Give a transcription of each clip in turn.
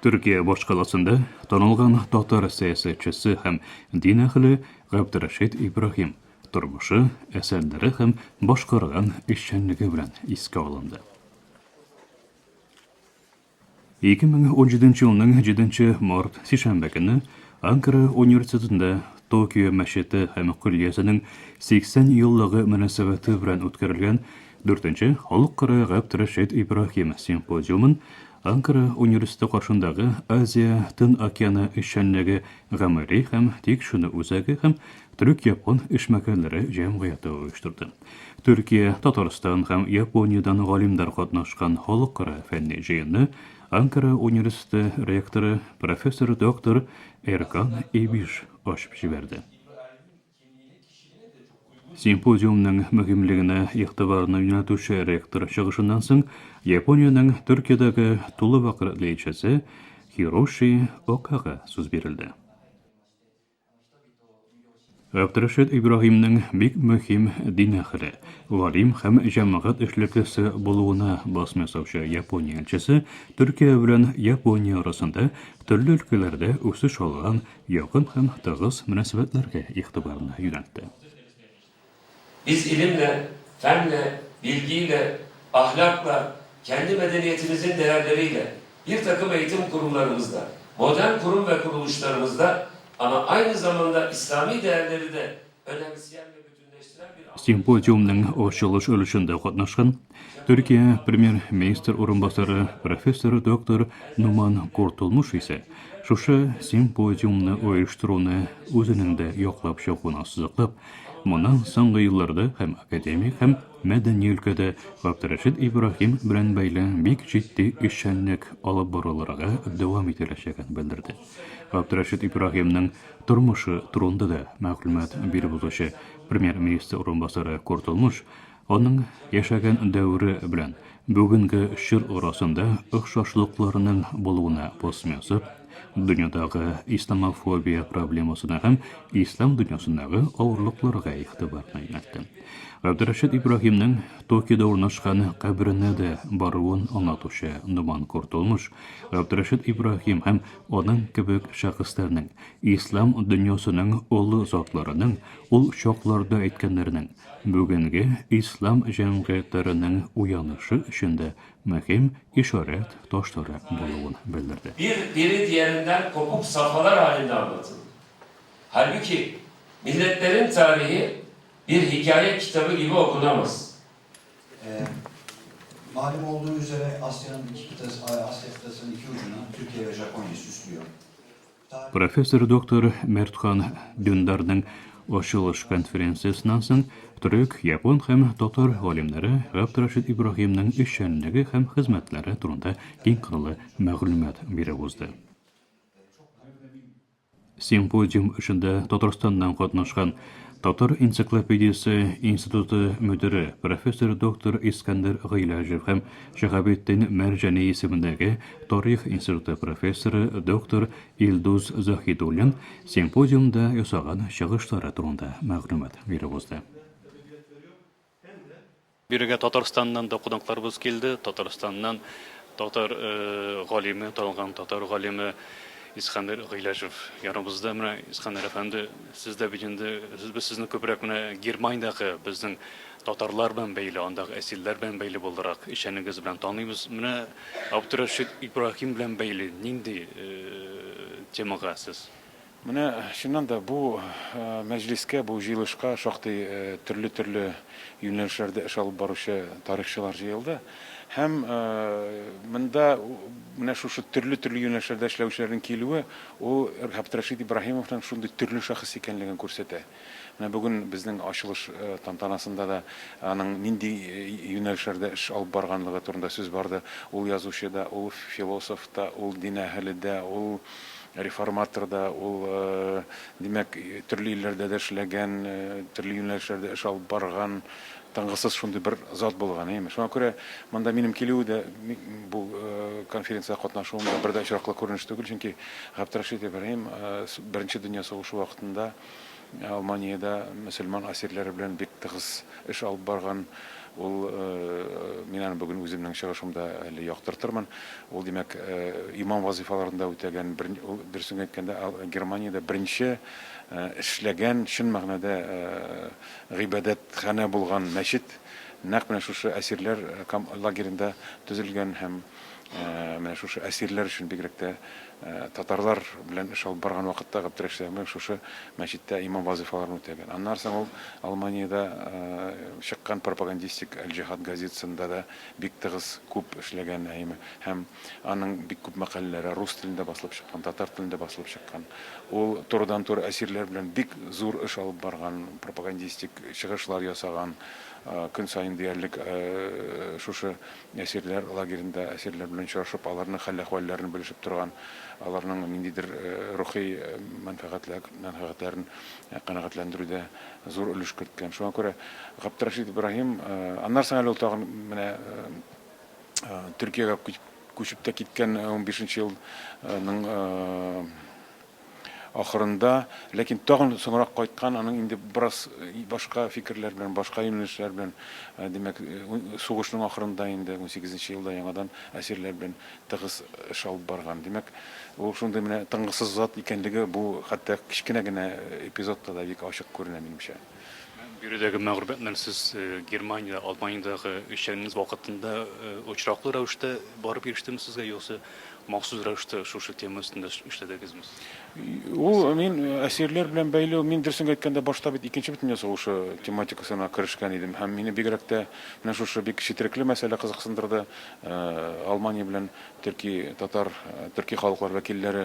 Төркия башкаласында танылган татар сәясәтчесе һәм дин әһеле Габдрәшит Ибраһим тормышы, әсәрләре һәм башкарган эшчәнлеге белән искә алынды. 2017 елның 7 март сишәмбе көне Анкара университетында Токио мәчете һәм көллиясенең 80 еллыгы мөнәсәбәте белән үткәрелгән дүртенче Халыкара Габдрәшит Ибраһим симпозиумын Анкара университеты каршындагы Азия Тын океаны эшчәнлеге гамәли һәм тикшеренү үзәге һәм Төрек-япон эшмәкәрләре җәмгыяте оештырды. Төркия, Татарстан һәм Япониядән галимнәр катнашкан халыкара фәнни җыенны Анкара университеты ректоры, профессор доктор Эркан Эбиш ачып җибәрде. Симпозиумның мөһимлегенә игътибарны юнәлтүче ректор чыгышыннан соң Япониянең Төркиядәге тулы вәкаләтле илчесе Хироши Окага сүз бирелде. Габдрәшит Ибраһимнең бик мөһим дин әһеле, галим һәм җәмәгать эшлеклесе булуына басым ясаучы Япония илчесе Төркия белән Япония арасында төрле өлкәләрдә үсеш алган якын һәм тыгыз мөнәсәбәтләргә игътибарны юнәлтте. Biz ilimle, fenle, bilgiyle, ahlakla, kendi medeniyetimizin değerleriyle bir takım eğitim kurumlarımızda, modern kurum ve kuruluşlarımızda ama aynı zamanda İslami değerleri de önemseyen ve bütünleştiren bir Симпозиумның ачылыш өлешендә катнашкан Төркия премьер-министр урынбасары профессор доктор Нуман Куртулмуш исә шушы симпозиумны оештыруны үзенең дә яклап чыгуын ассызыклап, моннан соңгы елларда һәм академик, һәм мәдәни өлкәдә Габдрәшит Ибраһим белән бәйле бик җитди эшчәнлек алып барылырга дәвам ителәчәген белдерде. Габдрәшит Ибраһимның тормышы турында да мәгълүмат биреп узучы премьер-министр урынбасары Куртулмуш Аның яшәгән дәвере белән бүгенге чор арасында охшашлыкларның булуына басым ясап, дөньядагы исламофобия проблемасына һәм ислам дөньясындагы авырлыкларга игътибарны юнәлтте. Габдрәшит Ибраһимнең Токиода урнашкан каберенә дә баруын аңлатучы Нуман Куртулмыш Габдрәшит Ибраһим һәм аның кебек шәхесләрнең, ислам дөньясының олы затларының ул чакларда әйткәннәренең Бүгенге ислам җәмгыятьләренең уянышы өчен дә мөһим ишарәт ташлары булуын белдерде. Bir biri diğerinden kopuk safhalar halinde anlatıldı. Halbuki milletlerin tarihi bir hikaye kitabı gibi okunamaz. Malum olduğu üzere Asya'nın iki kıtası, Asya kıtasının iki ucunu Türkiye ve Japonya süslüyor. Профессор доктор Мәртхан Дөндарның ачылыш конференциясеннән соң төрек, япон һәм татар галимнәре Габдрәшит Ибраһимның эшчәнлеге һәм хезмәтләре турында киңкырлы мәгълүмат биреп узды. Симпозиум эшендә Татарстаннан катнашкан Татар энциклопедиясе институты мөдире, профессор доктор Искәндәр Гыйләҗев һәм Шиһабетдин Мәрҗани исемендәге Тарих институты профессоры доктор Илдус Заһидуллин симпозиумда ясаган чыгышлары турында мәгълүмат биреп узды. Бирегә Татарстаннан да кунакларыбыз килде. Татарстаннан татар галиме, танылган татар галиме Искәндәр Гыйләҗев яныбызда. Менә, Искәндәр әфәнде, сез дә бит инде, без сезне күбрәк менә Германиядәге безнең татарлар белән бәйле, андагы әсирләр белән бәйле буларак эшчәнлегегез белән таныйбыз. Менә Абдурәшит Ибраһим белән бәйле нинди темага сез? Менә чыннан да бу мәҗлескә, бу җыелышка шактый төрле-төрле юнәлешләрдә эш алып баручы тарихчылар җыелды. Һәм монда менә шушы төрле-төрле юнәлешләрдә эшләүчеләрнең килүе ул Габдрәшит Ибраһимовның шундый төрле шәхес икәнлеген күрсәтә. Менә бүген безнең ачылыш тантанасында да аның нинди юнәлешләрдә эш алып барганлыгы турында сүз барды. Ул язучы да, ул философ та, ул дин әһеле дә, ул реформатор да, ул, димәк, төрле илләрдә дә эшләгән, төрле юнәлешләрдә эш алып барган, тынгысыз шундый бер зат булган, әйеме? Шуңа күрә монда минем килүе дә, бу конференциядә катнашуым да бер дә очраклы күренеш түгел, чөнки Габдрәшит Ибраһим Беренче дөнья сугышы вакытында Алманиядә мөселман әсирләре белән бик тыгыз эш алып барган. Ул, мин аны бүген үземнең чыгышымда әле яктыртырмын. Ул, димәк, имам вазыйфаларын да үтәгән, ул, дөресен әйткәндә, Германиядә беренче эшләгән, чын мәгънәдә гыйбадәтханә булган мәчет нәкъ менә шушы әсирләр лагеренда төзелгән һәм менә шушы әсирләр өчен бигрәк тә татарлар белән эш алып барган вакытта Габдрәшит әхмәев шушы мәчеттә имам вазыйфаларын үтәгән. Аннан соң ул Алманиядә чыккан пропагандистик Әл-Җиһад газетасында да бик тыгыз, күп эшләгән, әйеме. Һәм аның бик күп мәкаләләре рус телендә басылып чыккан, татар телендә басылып чыккан. Ул турыдан-туры әсирләр белән бик зур эш алып барган, пропагандистик чыгышлар ясаган, көн саен диярлек шушы Әсирләр лагеренда әсирләр белән очрашып, аларның хәл-әхвәлләрен белешеп торган, аларның ниндидер рухи мәнфәгатьләрен канәгатьләндерүдә зур өлеш керткән. Шуңа күрә Габдрәшит Ибраһим, аннан соң әле ул тагын менә Төркиягә күчеп тә киткән унбишенче елның ахырында, ләкин тагын соңрак кайткан, аның инде бераз башка фикерләр белән, башка юнәлешләр белән, димәк, сугышның ахырында инде, унсигезенче елда яңадан әсирләр белән тыгыз эш алып барган. Димәк, ул шундый менә тынгысыз зат икәнлеге бу хәтта кечкенә генә эпизодта да бик ачык күренә, минемчә. Биредәге мәгълүматлар сез Германия, Алманиядәге эшчәнлегегез вакытында очраклы рәвештә барып ирештеме сезгә, юкса Махсус рәвештә шушы тема өстендә эшләдегезме? Ул мин әсирләр белән бәйле, мин дөресен әйткәндә башта бит Икенче бөтендөнья сугышы тематикасына керешкән идем һәм мине бигрәк тә менә шушы бик четерекле мәсьәлә кызыксындырды. Алмания белән төрки татар, төрки халыклар вәкилләре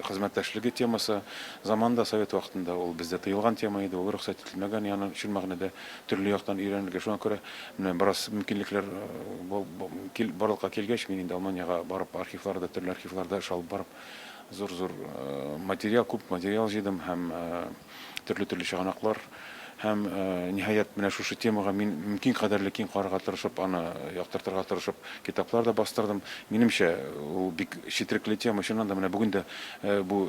хезмәттәшлеге темасы. Заманында совет вакытында ул бездә тыелган тема иде, ул рөхсәт ителмәгән, аны чын мәгънәдә төрле яктан өйрәнергә. Шуңа күрә менә бераз мөмкинлекләр барлыкка килгәч, мин инде Алманиягә барып, архивларда, төрле архивларда эш алып барып, зур-зур материал, күп материал җыйдым һәм төрле-төрле чыганаклар. Һәм, ниһаять, менә шушы темага мин мөмкин кадәрле киң карарга тырышып, аны яктыртырга тырышып, китаплар да бастырдым. Минемчә, ул бик четерекле тема. Чыннан да, менә бүген дә бу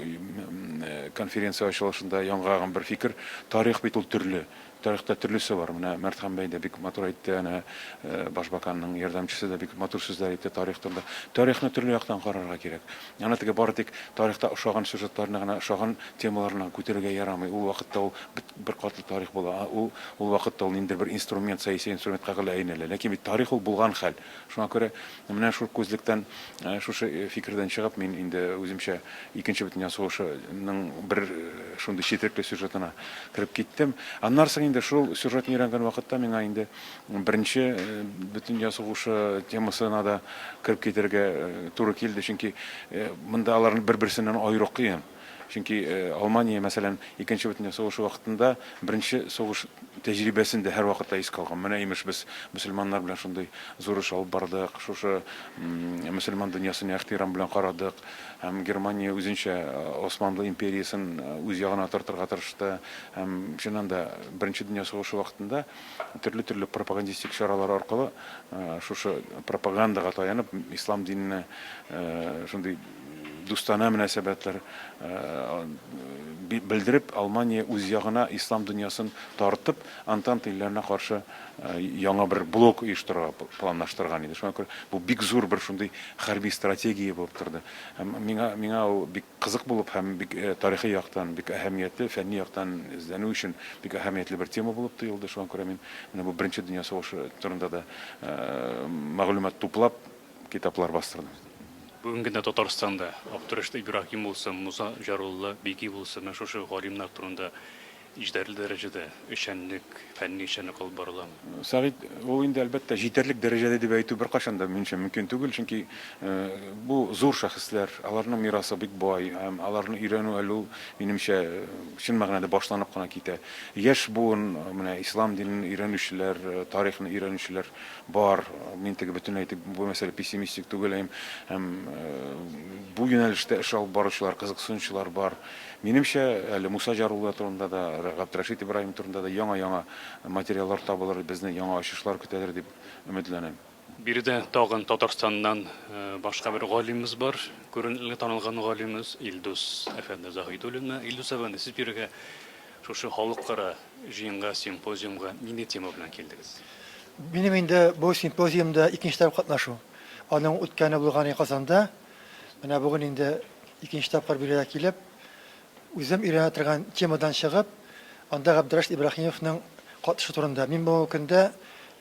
конференция ачылышында яңгыраган бер фикер, тарих бит ул төрле. Тарихта төрлесе бар. Менә Мәртхан бәй дә бик матур әйтте, әнә башбаканның ярдәмчесе дә бик матур сүзләр әйтте тарих турында. Тарихны төрле яктан карарга кирәк. Аны теге бары тик тарихта ошаган сюжетларны гына, ошаган темаларны гына күтәрергә ярамый. Ул вакытта ул беркатлы тарих була. Ул ул вакытта ул ниндидер бер инструмент, сәяси инструментка гына әйләнә. Ләкин бит тарих ул булган хәл. Шуңа күрә менә шул күзлектән, шушы фикердән чыгып, мин инде үземчә Икенче бөтендөнья сугышының бер шундый четерекле сюжетына кереп киттем. Аннан соң инде шул сюжетны өйрәнгән вакытта миңа инде Беренче бөтендөнья сугышы темасына да кереп китәргә туры килде, чөнки монда аларны бер-берсеннән аеру кыен. Чөнки Алмания, мәсәлән, Икенче бөтендөнья сугышы вакытында беренче сугыш тәҗрибәсен дә һәрвакытта искә алган. Менә, имеш, без мөселманнар белән шундый зур эш алып бардык, шушы мөселман дөньясына ихтирам белән карадык. Һәм Германия үзенчә Османлы империясен үз ягына тартырга тырышты. Һәм, чыннан да, Беренче дөнья сугышы вакытында төрле-төрле пропагандистик чаралар аркылы шушы пропагандага таянып, ислам диненә шундый дустанә мөнәсәбәтләр белдереп, Алмания үз ягына ислам дөньясын тартып, Антанта илләренә каршы яңа бер блок оештырырга планлаштырган иде. Шуңа күрә бу бик зур бер шундый хәрби стратегия булып торды. Һәм миңа миңа ул бик кызык булып һәм бик тарихи яктан бик әһәмиятле, фәнни яктан эзләнү өчен бик әһәмиятле бер тема булып тоелды. Шуңа күрә мин менә бу Беренче дөнья сугышы турында да мәгълүмат туплап, китаплар бастырдым. Бүгенге көндә Татарстанда Абдурәшит Ибраһим булсын, Муса Җарулла Бигий булсын, менә шушы галимнәр турында Җитәрлек дәрәҗәдә эшчәнлек, фәнни эшчәнлек алып барыламы? Сәгыйть, ул инде, әлбәттә, җитәрлек дәрәҗәдә дип әйтү беркайчан да, минемчә, мөмкин түгел, чөнки бу зур шәхесләр, аларның мирасы бик бай һәм аларны өйрәнү әле ул, минемчә, чын мәгънәдә башланып кына китә. Яшь буын, менә ислам динен өйрәнүчеләр, тарихны өйрәнүчеләр бар. Мин теге бөтенләй итеп бу мәсьәлә пессимистик түгел һәм бу юнәлештә эш алып баручылар, кызыксынучылар бар. Минемчә, әле Муса Җарулла турында да, Габдрәшит Ибраһим турында да яңа-яңа материаллар табылыр, безне яңа ачышлар көтәдер дип өметләнәм. Биредә тагын Татарстаннан башка бер галимебез бар, күренекле танылган галимебез Илдус әфәнде Заһидуллин. Илдус әфәнде, сез бирегә шушы халыкара җыенга, симпозиумга нинди тема белән килдегез? Минем инде бу симпозиумда икенче тапкыр катнашу. Аның үткәне булган Казанда. Менә бүген инде икенче тапкыр бирегә килеп, үзем өйрәнә торган темадан чыгып, анда Габдрәшит Ибраһимовның катышы турында. Мин бүгенге көндә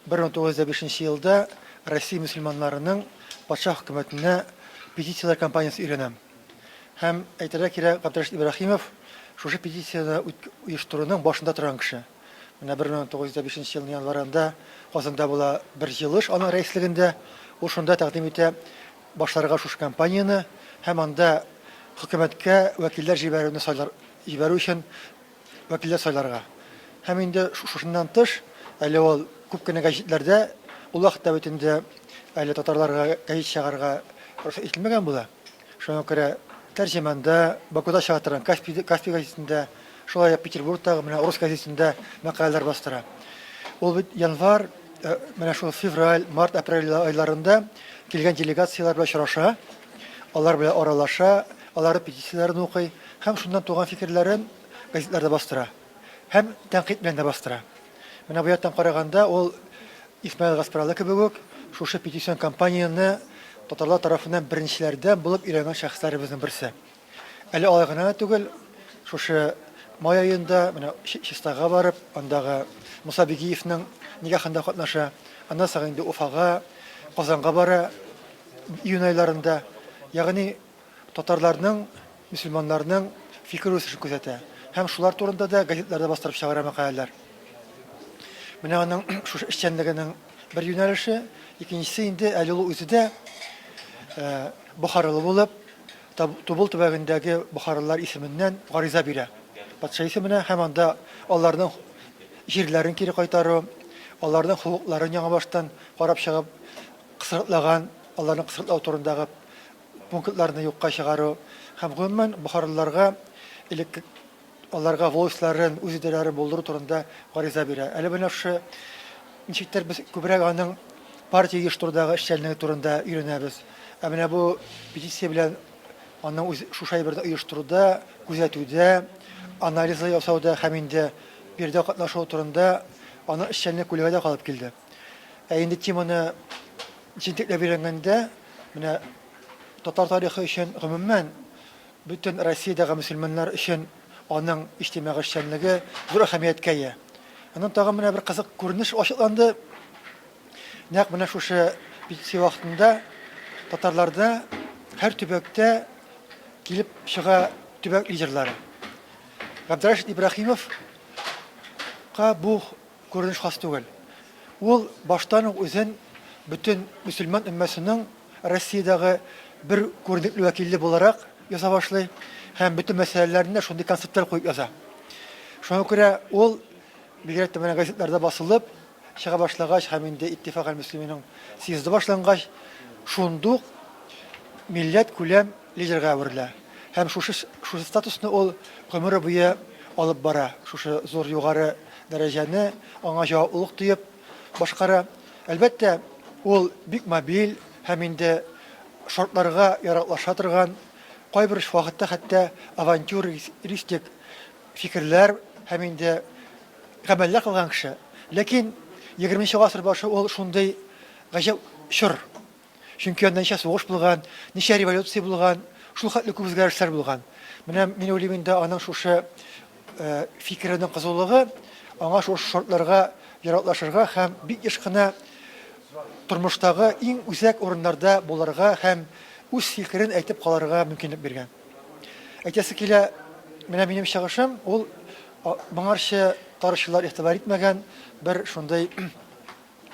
1905 нче елда Россия мөселманнарының патша хөкүмәтенә петицияләр кампаниясе өйрәнәм. Һәм әйтергә кирәк, Габдрәшит Ибраһимов шушы петицияне оештыруның башында торган кеше. Менә 1905 нче елның январында Казанда була бер җыелыш аның рәислегендә. Ул шунда тәкъдим итә башларга шушы кампанияне һәм анда хөкүмәткә вәкилләр җибәрүне сайлар, җибәрү өчен вәкилләр сайларга. Һәм инде шушыннан тыш, әле ул күп кенә гәҗитләрдә, ул вакытта бит инде әле татарларга гәҗит чыгарырга рөхсәт ителмәгән була. Шуңа күрә Тәрҗеманда, Бакуда чыга торган Каспий, Каспий гәзитендә, шулай ук Петербургтагы менә рус гәзитендә мәкаләләр бастыра. Ул бит январь, менә шул февраль, март, апрель айларында килгән делегацияләр белән очраша, алар белән аралаша, аларның петицияләрен укый һәм шуннан туган фикерләрен газетларда бастыра һәм тәнкыйть белән дә бастыра. Менә бу яктан караганда, ул Исмаил Гаспралы кебек үк шушы петицион кампанияне татарлар тарафыннан беренчеләрдән булып өйрәнгән шәхесләребезнең берсе. Әле алай гына да түгел, шушы май аенда менә Чистайга барып, андагы Муса Бигиевның никахында катнаша. Аннан соң инде Уфага, Казанга бара июнь айларында. Ягъни татарларның, мөселманнарның фикер үсешен күзәтә. Һәм шулар турында да газетларда бастырып чыгара мәкаләләр. Менә аның шушы эшчәнлегенең бер юнәлеше. Икенчесе инде әле ул үзе дә бохаралы булып, Тубыл төбәгендәге бохаралылар исеменнән гариза бирә патша исеменә һәм анда аларның җирләрен кире кайтару, аларның хокукларын яңабаштан карап чыгып, кысрыклаган, аларны кысрыклау турындагы пунктларны юкка чыгару һәм гомумән бохаралыларга элек аларга волостьларын, үз идарәләрен булдыру турында гариза бирә. Әле менә шушы ничектер без күбрәк аның партия оештырудагы эшчәнлеге турында өйрәнәбез. Ә менә бу петиция белән аның үз шушы әйберне оештыруда, күзәтүдә, анализы ясауда һәм инде биредә катнашуы турында аның эшчәнлеге күләгәдә калып килде. Ә инде теманы җентекләп өйрәнгәндә, менә татар тарихы өчен гомумән Бөтен Россиядәге мөселманнар өчен аның иҗтимагый эшчәнлеге зур әһәмияткә ия. Аннан тагын менә бер кызык күренеш ачыкланды. Нәкъ менә шушы петиция вакытында татарларда һәр төбәктә килеп чыга төбәк лидерлары. Габдрәшит Ибраһимовка бу күренеш хас түгел. Ул баштан ук үзен бөтен мөселман өммәсенең Россиядәге бер күренекле вәкиле буларак яза башлый һәм бөтен мәсьәләләрне дә шундый концептуаль куеп яза. Шуңа күрә ул, бигрәк тә менә газетларда басылып чыга башлагач һәм инде Иттифак әл-Мөслиминең съезды башлангач, шундук милләт күләм лидерга әверелә. Һәм шушы шушы статусны ул гомере буе алып бара. Шушы зур югары дәрәҗәне аңа җаваплылык тоеп башкара. Әлбәттә, ул бик мобиль һәм инде шартларга яраклаша торган, кайбер вакытта хәтта авантюристик фикерләр һәм инде гамәлләр кылган кеше. Ләкин егерменче гасыр башы ул шундый гаҗәп чор. Чөнки анда ничә сугыш булган, ничә революция булган, шул хәтле күп үзгәрешләр булган. Менә мин уйлыйм инде аның шушы фикеренең кызулыгы аңа шушы шартларга яраклашырга һәм бик еш кына тормыштагы иң үзәк урыннарда булырга һәм үз фикерен әйтеп калырга мөмкинлек биргән. Әйтәсе килә, менә минем чыгышым ул моңарчы тарихчылар игътибар итмәгән бер шундый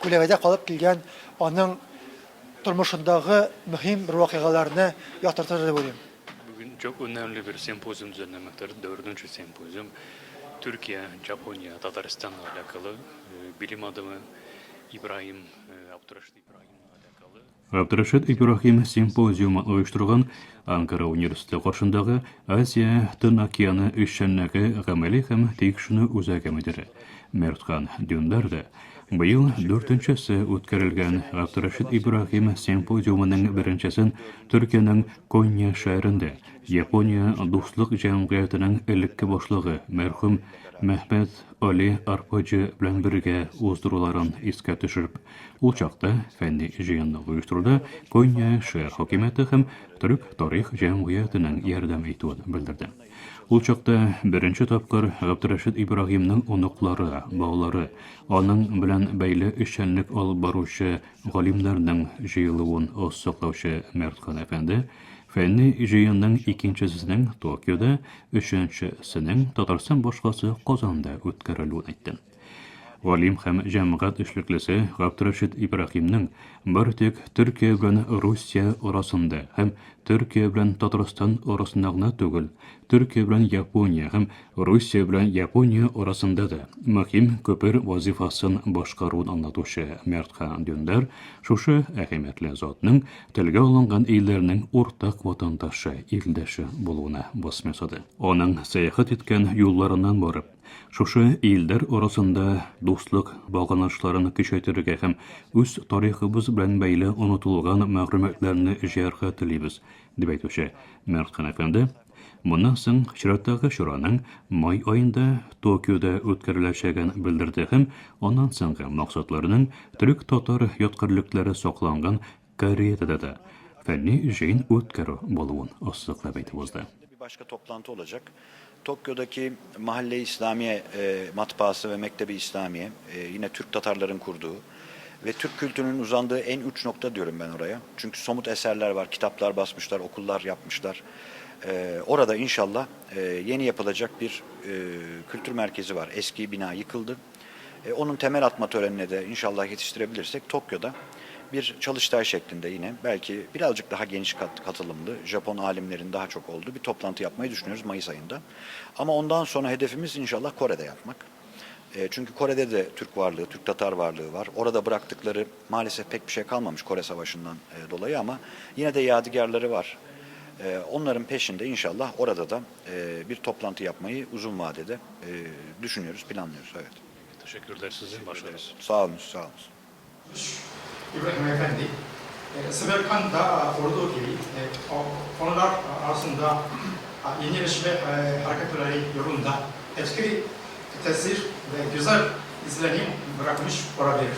күләгәдә калып килгән аның тормышындагы мөһим бер вакыйгаларны яктыртыр дип уйлыйм. Бүген çok önemli bir sempozyum düzenlemektedir. Dördüncü sempozyum. Türkiye, Japonya, Tataristan'la alakalı bilim adamı İbrahim, Abdurraşid İbrahim'le alakalı. Габдрәшит Ибраһим симпозиумын оештырган Анкара университеты каршындагы Азия Тын океаны эшчәнлеге гамәли һәм тикшеренү үзәге мөдире Мәрткан Дюндар да быел дүртенчесе үткәрелгән Габдрәшит Ибраһим симпозиумының беренчесен Төркиянең Конья шәһәрендә Япония дуслык җәмгыятенең элекке башлыгы мәрхүм Мәхмәт Али Арпаҗы белән бергә уздыруларын искә төшереп, ул чакта фәнни җыенны оештыруда Конья шәһәр хакимияте һәм Төрек тарих җәмгыятенең ярдәм итүен белдерде. Ул чакта беренче тапкыр Габдрәшит Ибраһимның оныклары, балалары, аның белән бәйле эшчәнлек алып баручы галимнәрнең җыелуын ассыклаучы Мәртхан әфәнде фәнни җыенның икенчесенең Токиода, өченчесенең Татарстан башкаласы Казанда үткәрелүен әйтте. Галим һәм җәмәгать эшлеклесе Габдрәшит Ибраһимның бары тик Төркия белән Русия арасында һәм Төркия белән Татарстан арасында гына түгел, Төркия белән Япония һәм Русия белән Япония арасында да мөһим күпер вазифасын башкаруын аңлатучы Мәртхан Дөндар шушы әһәмиятле затның телгә алынган илләрнең уртак ватандашы, илдәше булуына басым ясады. Аның сәяхәт иткән юлларыннан барып, Шушы илләр арасында дуслык багланышларын көчәйтергә һәм үз тарихыбыз белән бәйле онытылган мәгълүматларны җыярга телибез, дип әйтүче Мәрткан әфәнде, моннан соң чираттагы чараның май аенда Токиода үткәреләчәген белдерде һәм аннан соңгы максатларының төрек-татар ядкарьлекләре сакланган Кореяда да фәнни җыен үткәрү булуын ассызыклап әйтеп узды. Bir başka toplantı olacak. Tokyo'daki Mahalle-i İslamiye e, matbaası ve Mektebi İslamiye e, yine Türk Tatarların kurduğu ve Türk kültürünün uzandığı en uç nokta diyorum ben oraya. Çünkü somut eserler var, kitaplar basmışlar, okullar yapmışlar. E, orada inşallah e, yeni yapılacak bir e, kültür merkezi var. Eski bina yıkıldı. E, onun temel atma törenine de inşallah yetiştirebilirsek Tokyo'da bir çalıştay şeklinde yine belki birazcık daha geniş katılımlı Japon alimlerin daha çok olduğu bir toplantı yapmayı düşünüyoruz Mayıs ayında. Ama ondan sonra hedefimiz inşallah Kore'de yapmak. E, çünkü Kore'de de Türk varlığı, Türk Tatar varlığı var. Orada bıraktıkları maalesef pek bir şey kalmamış Kore Savaşı'ndan e, dolayı ama yine de yadigarları var. E, onların peşinde inşallah orada da bir toplantı yapmayı uzun vadede düşünüyoruz, planlıyoruz. Evet. Teşekkürler size. Başarılar. Sağ olun, sağ olun. İbrahim Efendi, Semerkant'ta olduğu gibi konular arasında yenileşme hareketleri yolunda etkili tesir ve güzel izlenim bırakmış olabilir.